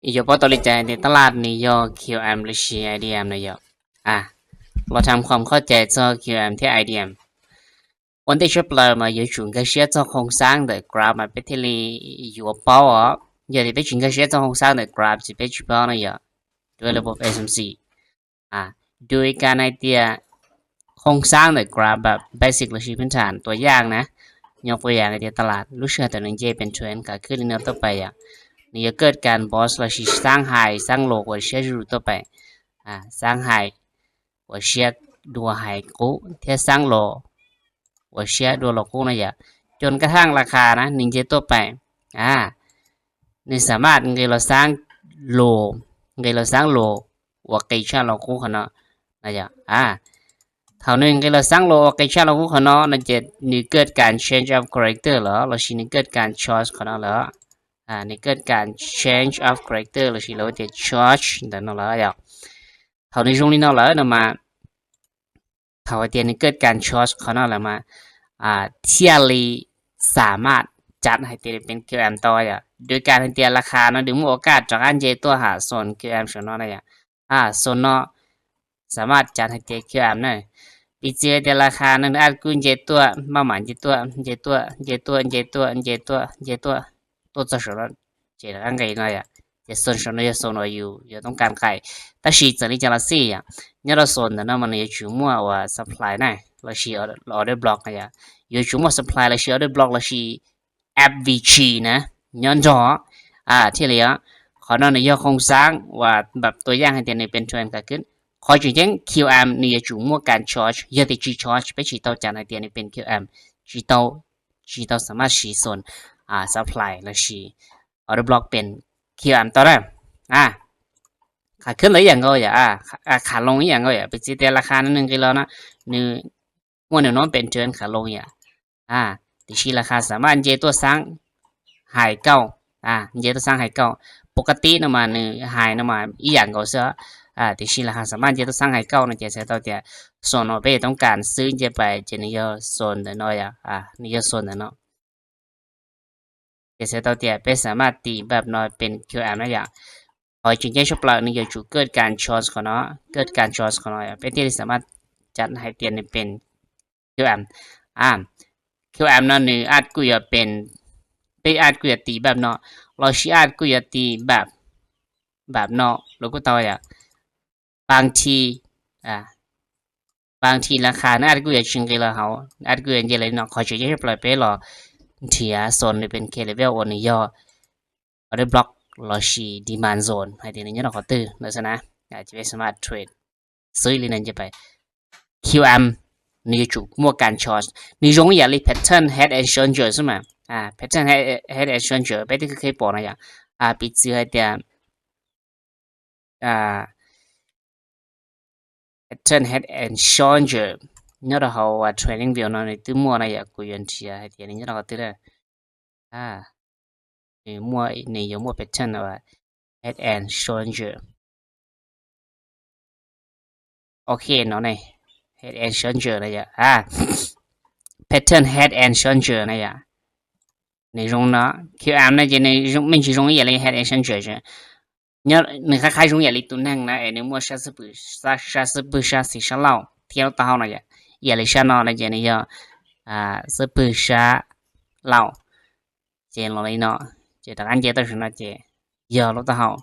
Yo, ເຮົາຕ້ອງເຂົ້າໃຈໃນຕະຫຼາດນີ້ Q M ຫຼື C I D M ນະ Yo. ອາ ເຮົາທຳຄວາມເຂົ້າໃຈຕໍ່ Q M ແທນ I D M. ເຮົາຈະເລີ່ມມາ Q M ການເຊັກໂຄງສ້າງໂດຍກຣາຟມາເປັນທີ່ເລີຍຢູ່ເປົ້າ Yo ທີ່ເປັນການເຊັກໂຄງສ້າງໂດຍກຣາຟ ທີ່ເປັນເປົ້ານະ Yo ດ້ວຍລະບົບ S M C. ອາ ໂດຍການໃຫ້ເຕັ້ງໂຄງສ້າງໂດຍກຣາຟແບບ basic ຫຼື ພື້ນຖານ ຕົວຢ່າງນະ ຍົກຕົວຢ່າງໃຫ້ເຕັ້ງຕະຫຼາດ ລູກເສືອໂຕໜຶ່ງຈະເປັນເທຣນຂາຂຶ້ນ ຫຼື ແນວຕໍ່ໄປ ອາ ນີ້ຈະເກີດການ bounce ແລ້ວຊິສ້າງ high ສ້າງ low ກວ່າເຊຍຢູ່ຕໍ່ໄປ ອາ ສ້າງ high ກວ່າເຊຍ ດ້ວຍ high ກູ ແທ້ສ້າງ low ກວ່າເຊຍ ດ້ວຍ low ກູນະ Yo ຈົນກະທັ້ງລາຄານະ ນີ້ຈະຕົກໄປ ອາ ນີ້ສາມາດເງີລາສ້າງ low ເງີລາສ້າງ low ກວ່າເຄເຊນ low ກູຂະເນາະ ນະ Yo. ອາ ເທົ່ານີ້ເງີລາສ້າງ low ກວ່າເຄເຊນ low ກູຂະເນາະ ນະ Yo ນີ້ເກີດການ change of character ແລ້ວ ແລ້ວຊິນີ້ເກີດການ short ຂະເນາະ ແລ້ວ ອາ ນີ້ເກີດການ change of character ແລ້ວຊິເລີຍ short ເນາະ ແລ້ວ Yo. ເທົ່ານີ້ຊ່ວງນີ້ເນາະ ແລ້ວນຳມາ ເທົ່າໃຫ້ເຕັ້ງນີ້ເກີດການ short ຂະເນາະ ແລ້ວມາ ອາ ເທຍຣີສາມາດຈັດໃຫ້ເຕັ້ງເປັນ Q M ຕໍ່ Yo ໂດຍການໃຫ້ເຕັ້ງລາຄາເນາະ ດຶງໂອກາດຈາກອັນເຈຕົວຫາໂຊນ Q M ໂຊນເນາະ ນະ Yo. ອາ ໂຊນເນາະ ສາມາດຈັດໃຫ້ເຕັ້ງ Q M ນະ ປີເຈແຕ່ລາຄານັ້ນ ອາດກຸນເຈຕົວ ມາໝານເຈຕົວ ເຈຕົວ ເຈຕົວ ເຈຕົວ ເຈຕົວ ເຈຕົວ ຕົວຈະສະຫຼອດ ເຈລະກັນໄກເນາະ ເຈໂຊນ ໂຊນ ເຈໂຊນວ່າຢູ່ ຢູ່ຕ້ອງການໄກ ຕາຊີຈະລິຈະລາຊີ ຍາລະໂຊນນະ ມັນຢູ່ຈຸມວວ່າ supply ນະ ລາຊີ order block ນະ ຢູ່ຈຸມວ supply ລາຊີ order block ລາຊີ F V G ນະ ຍ້ອນຈອ ອາ ທີ່ເຫຼືອ ຂໍນອນໃນຍອດໂຄງສ້າງວ່າ ແບບຕົວຢ່າງໃຫ້ເຕັ້ງນີ້ເປັນເທຣນຂາຂຶ້ນ ຂໍຈິງໆ Q M ນີ້ຢູ່ຈຸມວກການ short ເຮັດໃຫ້ຈີ short ໄປຊີ້ເຕົ້າຈັນໃຫ້ເຕັ້ງນີ້ເປັນ Q M ຊີ້ເຕົ້າ ຊີ້ເຕົ້າສາມາດຊີ້ໂຊນ ອາ supply ແລ້ວຊີ້ order block ເປັນ Q M ຕໍ່ໄດ້ ອາ ຂາຂຶ້ນແລ້ວອີ່ຫຍັງກໍຢ່າ ອາ ຂາລົງອີ່ຫຍັງກໍຢ່າ ໄປຊີ້ແຕ່ລາຄານັ້ນໜຶ່ງກິໂລເນາະ ນີ້ ງວດແນວໂນ້ມເປັນເທຣນຂາລົງ ອາ ອາ ທີ່ຊີ້ລາຄາສາມາດເຈຕົວສ້າງ high ເກົ່າ ອາ ເຈຕົວສ້າງ high ເກົ່າ ປົກກະຕິນຳມາ high ນຳມາ ອີ່ຫຍັງກໍເສຍ ອາ ທີ່ຊີ້ລາຄາສາມາດເຈຕົວສ້າງ high ເກົ່ານະ ເຈໃສ່ເຕົ້າເຕຍ ໂຊນເນາະ ເປັນຕ້ອງການຊື້ເຈໄປ ເຈນິຍົມໂຊນເນາະ ອາ ນິຍົມໂຊນເນາະ ເຈໃສ່ເຕົ້າເຕຍ ເປັນສາມາດຕີແບບເນາະ ເປັນ Q M ນະ ອາ ຂໍຈິງໆ ສະເພາະນີ້ຢູ່ຈຸເກີດການ short ຂະເນາະ ເກີດການ short ຂະເນາະ ເປັນທີ່ສາມາດຈັດໃຫ້ເຕັ້ງນີ້ເປັນ Q M ອາ Q M ເນາະ ນີ້ອາດກຸຍເປັນ ເປັນອາດກຸຍຕີແບບເນາະ ລາຊີອາດກຸຍຕີແບບ ແບບເນາະ ໂລໂກເຕົາ ອາ ບາງທີ ອາ ບາງທີລາຄານະ ອາດກຸຍຈິງກິໂລເຮົາ ອາດກຸຍເຈເລີຍເນາະ ຂໍຈິງໆ ສະເພາະເປໂລ ເທຍໂຊນນີ້ເປັນ K level ໂອນີ້ order block ລາຊີ demand zone ໃຫ້ເຕັ້ງນີ້ເນາະ ຂໍຕື່ນະ ສະນະ ອາດຈະໄປສາມາດເທຣດ ຊື້ລີ້ນະ ຈະໄປ Q M ນີ້ຢູ່ຈຸມວກການ short ນີ້ຍົງຢາລີ pattern head and shoulder ໃຊ່ໄໝ ອາ pattern head head and shoulder ໄປທີ່ຄືເຄີຍບອກນະ ອາ ປິດຊື່ໃຫ້ແຕ່ ອາ pattern head and shoulder ຍອດເຮົາວ່າ trading view ເນາະ ໃນຕື່ມວນະ ຢາກກຸຍເທຍໃຫ້ເຕັ້ງນີ້ເນາະ ຕື່ມ ອາ ນີ້ມົວ ນີ້ຢູ່ມົວ pattern ວ່າ head and shoulder ໂອເຄເນາະ ນີ້ head and shoulder ນະ ອາ pattern head and shoulder ນະ ນີ້ຍົງເນາະ Q M ນະ ຈະນີ້ຍົງ ມັນຊິຍົງຢາລີ head and shoulder ຍອດນີ້ຄ້າຍໆ ຍົງຢາລີໂຕໜຶ່ງນະ ເອ ນີ້ມົວຊາຊະປຶຊາ ຊາຊະປຶຊາສີຊາເລົ່າ ທຽວຕາເຮົານະ ຢາລີຊາເນາະ ນະ ຈະນີ້ ອາ ຊະປຶຊາເລົ່າ ເຈໂລລີເນາະ ເຈຕະກັນເຈໂຕຊະເນາະ ເຈ ຢໍໂລຕາເຮົາ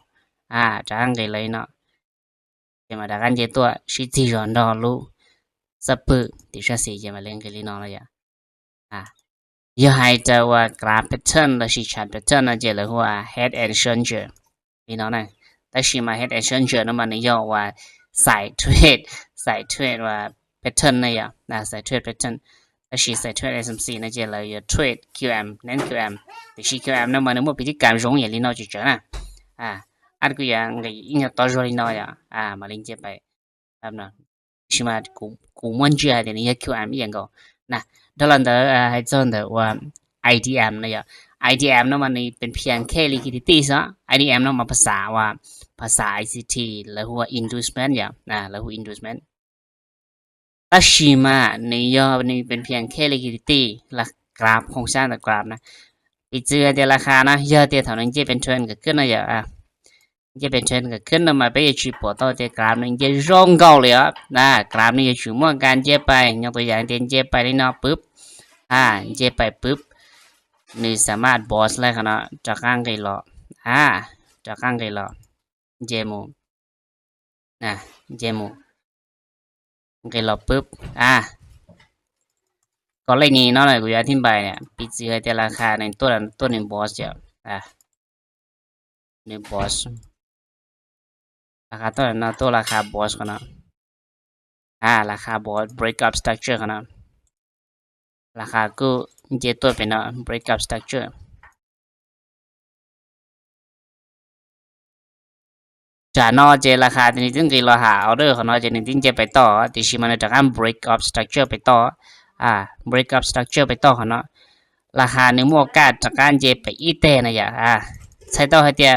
ອາ ຕະກັນເຈເລີຍເນາະ ເຈມາຕະກັນເຈຕົວ ຊິຈີຢອນດໍລູ ຊະປຶ ຕິຊາສີ ເຈມາເລັງເກລີເນາະ ອາ ຢໍໃຫ້ເຈົ້າວ່າກຣາຟ pattern ລະຊິຊາດ pattern ນະ ເຈເລີຍວ່າ head and shoulder ນີ້ເນາະ ນະ ຕາຊິມາ head and shoulder ນະ ມັນຍົງວ່າສາຍເທຣດ ສາຍເທຣດວ່າ pattern ນະ ອາ ສາຍເທຣດ pattern ຕາຊິສາຍເທຣດ S M C ນະ ເຈເລີຍເທຣດ Q M ເນັ້ນ Q M ຕາຊິ Q M ນະ ມັນໝົດພິທີການຍົງຢາລີເນາະ ເຈເຈີນະ ອາ ອາດກຸຍາງ ອີ່ຫຍັງຕໍ່ໂຈລີເນາະ ອາ ມາລິງເຈໄປ ແບບນັ້ນ ຊິມາ ກູ ກູມ່ວນເຈ ດຽວນີ້ Q M ອີ່ຫຍັງກໍ ນະ ດອລລາເດີ ອາ ໃຫ້ເຈົ້າເດີວ່າ I D M ນະ ອາ I D M ນະ ມັນນີ້ເປັນພຽງແຄ່ liquidity ຊະ I D M ນະ ມັນພາສາວ່າ ພາສາ I C T ລະຮູ້ວ່າ inducement ອາ ລະຮູ້ inducement ຕາຊິມາ ນີ້ ອາ ນີ້ເປັນພຽງແຄ່ liquidity ລະກຣາຟ ໂຄງສ້າງຕາກຣາຟນະ ປີເຈືອນແຕ່ລາຄານະ ເທື່ອເທົ່ານັ້ນເຈເປັນເທຣນກໍຂຶ້ນນະ ອາ ເຈໄປເທຣນກະຂຶ້ນນຳມາໄປເອຈີໂປໂຕເຕກຣາຟນີ້ເຈຊ່ອງເກົ່າເລີຍອະນະ ກຣາຟນີ້ເຈຈື່ມ່ວນກັນເຈໄປ ຍົກຕົວຢ່າງເດນເຈໄປນີ້ເນາະ ປຶບ ອາ ເຈໄປປຶບ ນີ້ສາມາດບອສໄດ້ຂະເນາະ ຕະກາງໄກລໍ ອາ ຕະກາງໄກລໍ ເຈມູ ນະ ເຈມູ ໄກລໍປຶບ ອາ ກໍເລກນີ້ເນາະ ກູຢາອະທິບາຍເນຍ ປີຈື່ໃຫ້ແຕ່ລາຄາໃນຕົວ ຕົວນີ້ບອສເຈົ້າ ອາ ນີ້ບອສ ລາຄາຕົວນັ້ນເນາະ ຕົວລາຄາບອສຂະເນາະ ອາ ລາຄາບອສ break up structure ຂະເນາະ ລາຄາກູເຈຕົວເປັນເນາະ break up structure ຈາເນາະ ເຈລາຄາຕົວນີ້ຈຶ່ງກີລໍຫາອໍເດີຂະເນາະ ເຈນີ້ຈຶ່ງເຈໄປຕໍ່ ຕິຊິມາໃນຕະການ break up structure ໄປຕໍ່ ອາ break up structure ໄປຕໍ່ຂະເນາະ ລາຄານີ້ມີໂອກາດຕະການເຈໄປອີກແຕ່ນະຢາ ອາ ໃສ່ຕໍ່ໃຫ້ເຕຍ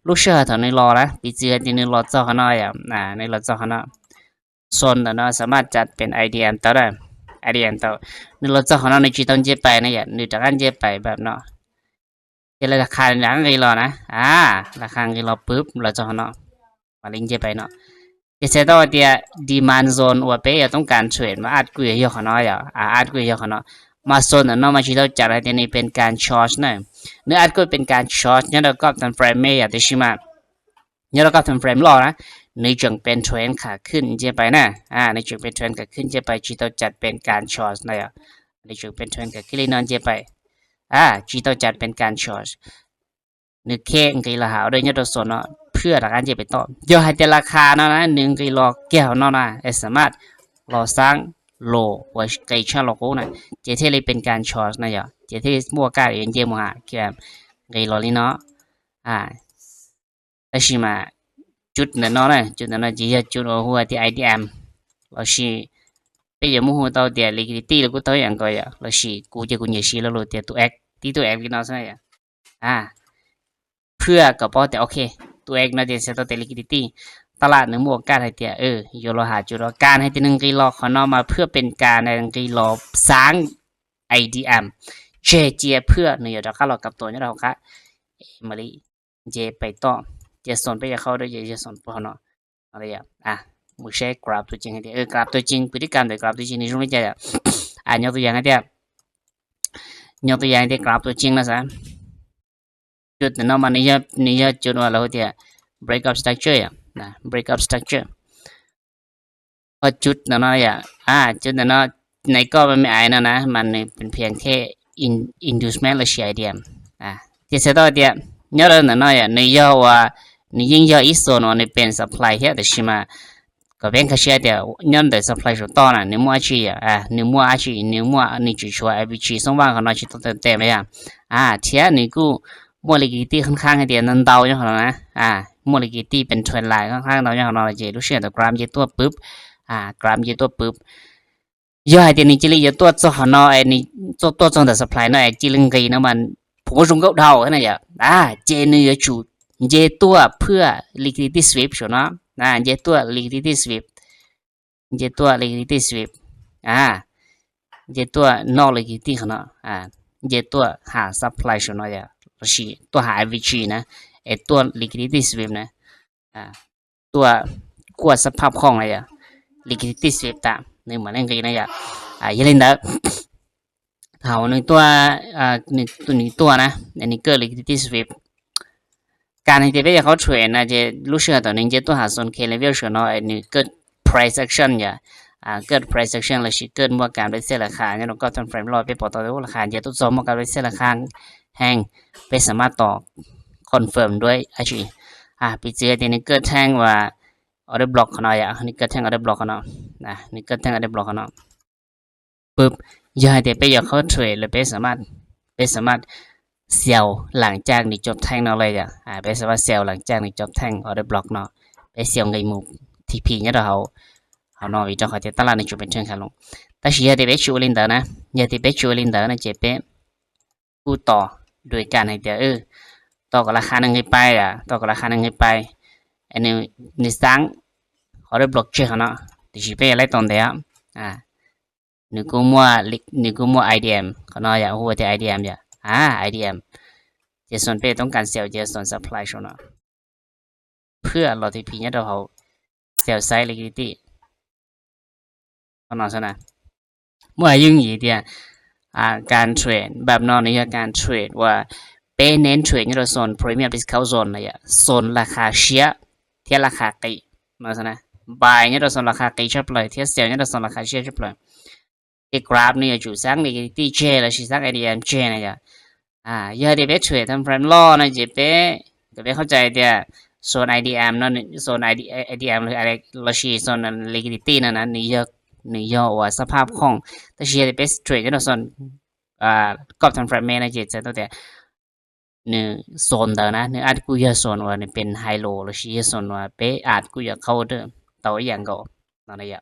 ລູກເຊື່ອເທົ່ານີ້ລໍນະ ປີຈື່ໃຫ້ເຕຍນີ້ລໍຈອກຂະເນາະ ອາ ນີ້ລໍຈອກຂະເນາະ ໂຊນເນາະ ສາມາດຈັດເປັນ IDM ຕໍ່ໄດ້ IDM ຕໍ່ ນີ້ລໍຈອກຂະເນາະ ນີ້ຈີຕ້ອງເຈໄປນະຢາ ນີ້ຕະການເຈໄປແບບເນາະ ເຈລາຄານີ້ລະໄກລໍນະ ອາ ລາຄາໄກລໍປຶບ ລໍຈອກຂະເນາະ ມາລິງເຈໄປເນາະ ເຈໃສ່ຕໍ່ເຕຍ demand zone ວ່າເປຍຕ້ອງການເທຣນ ມາອັດກຸຍຢອກຂະເນາະ ອາ ອັດກຸຍຢອກຂະເນາະ ມາໂຊນເນາະ ມາຈີຕ້ອງຈັດໃຫ້ເຕຍນີ້ເປັນການຊອດເນາະ ນີ້ອັດກຸຍເປັນການຊອດ ຍາດອກອບທັນເຟຣມເມຍ ແຕ່ຊິມາ ຍາດອກອບທັນເຟຣມລໍນະ ນີ້ຈຶ່ງເປັນເທຣນຂາຂຶ້ນເຈໄປນະ ອາ ນີ້ຈຶ່ງເປັນເທຣນຂາຂຶ້ນເຈໄປ ຈີຕ້ອງຈັດເປັນການຊອດນະ ນີ້ຈຶ່ງເປັນເທຣນຂາຂຶ້ນລີນອນເຈໄປ ອາ ຈີຕ້ອງຈັດເປັນການຊອດ ນີ້ເຄງກີລໍຫາເດີຍອດໂຕໂຊນເນາະ ເພື່ອລາຄາເຈໄປຕໍ່ ຢອກໃຫ້ແຕ່ລາຄາເນາະນະ ໜຶ່ງກີລໍແກ້ວເນາະນະ ເອສາມາດລໍສ້າງໂລ ວ່າໄກຊາໂລໂກນະ ເຈເທລີເປັນການຊອດນະຢາ ເຈເທມີໂອກາດເອັນເຈມຫາ ແຄມ ກີລໍລີເນາະ ອາ ລະຊິມາຈຸດນັ້ນເນາະ ຈຸດນັ້ນເນາະ ຈີຢາຈຸດໂອຫົວທີ່ IDM ລະຊິເປຍາໝູ່ຮູ້ເຕົາເຕຍ liquidity ລະກູເຕົາຫຍັງກໍຢາ ລະຊິກູເຈກູເຍຊີ ລະໂລເຕຍຕູແອັກ ຕີຕູແອັກ ເນາະ ອາ ເພື່ອກະປໍເຕຍ ໂອເຄ ຕູແອັກ ເນາະ ເຕຍເຊໂຕເຕຍ liquidity ຕະຫຼາດໜຶ່ງມີໂອກາດໃຫ້ເຕຍ ເອີ ໂຍລໍຫາຈຸດ ການໃຫ້ເຕຍໜຶ່ງກີລໍຂອນເນາະ ມາເພື່ອເປັນການໜຶ່ງກີລໍສ້າງ IDM ເຈເຈຍເພື່ອໜຶ່ງຢາດອກກາລໍກັບໂຕຍອດເຮົາກະ ເອມາລີ ເຈໄປຕໍ່ ເຈສອນໄປຢາເຂົ້າເດີ ເຈ ເຈສອນພວກເຮົາເນາະ ເອົາລະ ອາ ໝູແຊກຣາຟຕົວຈິງໃຫ້ເດ ເອີ ກຣາຟຕົວຈິງ ພຶດຕິກຳໂດຍກຣາຟຕົວຈິງນີ້ ຍົກຕົວຢ່າງໃຫ້ເດ ອາ ຍົກຕົວຢ່າງໃຫ້ເດ ຍົກຕົວຢ່າງໃຫ້ເດ ກຣາຟຕົວຈິງນະຊະ ຈຸດນັ້ນເນາະ ມານີ້ ນີ້ຈຸດວ່າລາວເຕຍ break up structure ອະນະ break up structure ພໍຈຸດນັ້ນເນາະ ອາ ຈຸດນັ້ນເນາະ ໃນກໍມັນມີໄອນັ້ນນະ ມັນເປັນພຽງແຄ່ in- inducement ແລະ CIDM ອາ ເຈເຊໂຕເຕຍ ຍອດນັ້ນເນາະ ອາ ໃນຍໍວ່າ ໃນຍິ່ງຍໍອີກໂຊນວ່າ ໃນເປັນ supply ເທຍ ແຕ່ຊິມາ ກໍເປັນຄາເຊຍ ແຕ່ຍ້ອນໄດ້ supply ໂຊນຕໍ່ນະ ໃນໝວດອາຊີ ອາ ໃນໝວດອາຊີ ໃນໝວດ ໃນຈຸດຊົວ IVG ຊ່ອງວ່າງຂອງເຮົາຊິຕ້ອງເຕີມແຕ້ມໄປ ອາ ເທຍ ໃນກູ ໝວດ liquidity ຂ້ອນຂ້າງໃຫ້ເຕຍນັ້ນເດົາຢູ່ຂອງເຮົານະ ອາ ໝວດ liquidity ເປັນ trend line ຂ້ອນຂ້າງເດົາຢູ່ຂອງເຮົາ ເຈລູເຊຍໂຕ graph ເຈຕົວປຶບ ອາ graph ເຈຕົວປຶບ ຢາໃຫ້ເຕຍນີ້ຈີລີຢາຕົວຈອກຂອງເຮົາ ໄອ້ນີ້ຕົວຈອກແຕ່ supply ເນາະ ໄອ້ຈີລີໄກເນາະ ມັນ ຜົມວ່າຊົງເກົາເດົາຫັ້ນນະຢາ ອາ ເຈນີ້ຢາຈູ ເຈຕົວເພື່ອ liquidity sweep ໂຊນເນາະ ອາ ເຈຕົວ liquidity sweep ເຈຕົວ liquidity sweep ອາ ເຈຕົວນອກ liquidity ຂອງເຮົາ ອາ ເຈຕົວຫາ supply ໂຊນເນາະ ຢາ ລະຊິຕົວຫາ IVG ນະ ໄອ້ຕົວ liquidity sweep ນະ ອາ ຕົວກວດສະພາບຄ່ອງລະຢາ liquidity sweep ຕາ ໃນເມື່ອນັ້ນກໍຢູ່ໃນຢາ ອາ ຢ່າຫຼິ້ນເດີ ເຮົາໜຶ່ງຕົວ ອາ ໜຶ່ງຕົວ ໜຶ່ງຕົວນະ ອັນນີ້ເກີດ liquidity sweep ການທີ່ຈະໄປເຂົ້າເທຣດນະ ຈະຮູ້ສຶກຕົວໜຶ່ງຈະຕົວຫາໂຊນ K level ເຊີເນາະ ອັນນີ້ເກີດ price action ຢາ ອາ ເກີດ price action ລະຊິເກີດໝວດການໄປເຊລາຄາ ຍານອກກໍທັນເຟຣມລໍໄປປອດຕໍ່ລາຄາ ຈະຕົວຈອກໝວດການໄປເຊລາຄາແຮງ ໄປສາມາດຕໍ່ confirm ດ້ວຍ IG ອາ ໄປເຈີທີ່ນີ້ເກີດແທ່ງວ່າ order block ຂະເນາະ ຢາ ນີ້ເກີດແທ່ງ order block ຂະເນາະ ນະ ນີ້ເກີດແທ່ງ order block ຂະເນາະ ປຶບ ຢາໃຫ້ແຕ່ໄປຢາກເຂົ້າເທຣດ ແລ້ວໄປສາມາດ ໄປສາມາດ sell ຫຼັງຈາກນີ້ຈົບແທ່ງເນາະ ເລີຍ ອາ ໄປສາມາດ sell ຫຼັງຈາກນີ້ຈົບແທ່ງ order block ເນາະ ໄປ sell ໄງ move TP ຍາດເຮົາ ເຮົາເນາະ ວິຈາເຂົ້າໃຈຕະຫຼາດໃນຈຸດເປັນເທິງຂາລົງ ແຕ່ຊິຢາແຕ່ໄປ trade window ນະ ຢາແຕ່ໄປ trade window ນະ ຈະໄປ ກູ້ຕໍ່ ໂດຍການໃຫ້ແຕ່ ເອີ ຕໍ່ກັບລາຄາໜຶ່ງຂຶ້ນໄປ ອາ ຕໍ່ກັບລາຄາໜຶ່ງຂຶ້ນໄປ ອັນນີ້ ນີ້ສ້າງ order block ເຈເຮົາເນາະ ທີ່ຊິໄປໄລ່ຕອນແລ້ວ ອາ ນີ້ກູມົວ ນີ້ກູມົວ IDM ເຂົາເນາະ ຢາກຮູ້ວ່າແຕ່ IDM ຢາ ອາ IDM ເຈສອນເປຕ້ອງການ sell ເຈສອນ supply ເຮົາເນາະ ເກື້ອ ລອທີພີ ຍາດເຮົາ ແຊວໄຊ ລິຄວິດດິຕີ້ ເນາະຊັ້ນນະ. ເມື່ອຍືງອີເດຍ ອ່າ ການເທຣດແບບນອນ ໃນການເທຣດວ່າ ເປເນັ້ນເທຣດຍາດໂດໂຊນ ພຣີມຽມດິສເຄົາໂຊນ ນະ ໂຊນລາຄາເຊຍ ທຽບລາຄາກີ ເນາະຊັ້ນນະ. ບາຍຍາດໂດໂຊນລາຄາກີ ຊັບໄລ ທຽບເຊລຍາດໂດໂຊນລາຄາເຊຍ ຊັບໄລ. ເດກຣາຟນີ້ຢູ່ສັງ ລິຄວິດດິຕີ້ເຈ ລະຊິສັງ ໄອດີເອັມເຈ ນະ ຢາ ອ່າ ຢາເດເປເທຣດທຳພຣາມລໍນະ ເຈເປ ກໍເປັນເຂົ້າໃຈແຕ່ໂຊນໄອດີເອັມເນາະ ໂຊນໄອດີເອັມ ຫຼືອາໄລ ລະຊິໂຊນລິຄວິດດິຕີ້ນັ້ນນະ ນິຍົກ ນິຍົກວ່າສະພາບຄ່ອງ ແຕ່ຊິເດເປເທຣດຢູ່ໃນໂຊນ ອ່າ ກອບທຳພຣາມແມນນະ ເຈ ແຕ່ ໃນໂຊນເດີນະ ໃນອາດກຸຍາໂຊນວ່າເປັນໄຮໂລ ລະຊິໂຊນວ່າເປອາດກຸຍາເຄົາເດີ ເຕົາອີ່ຫຍັງກໍ ນັ້ນນະ.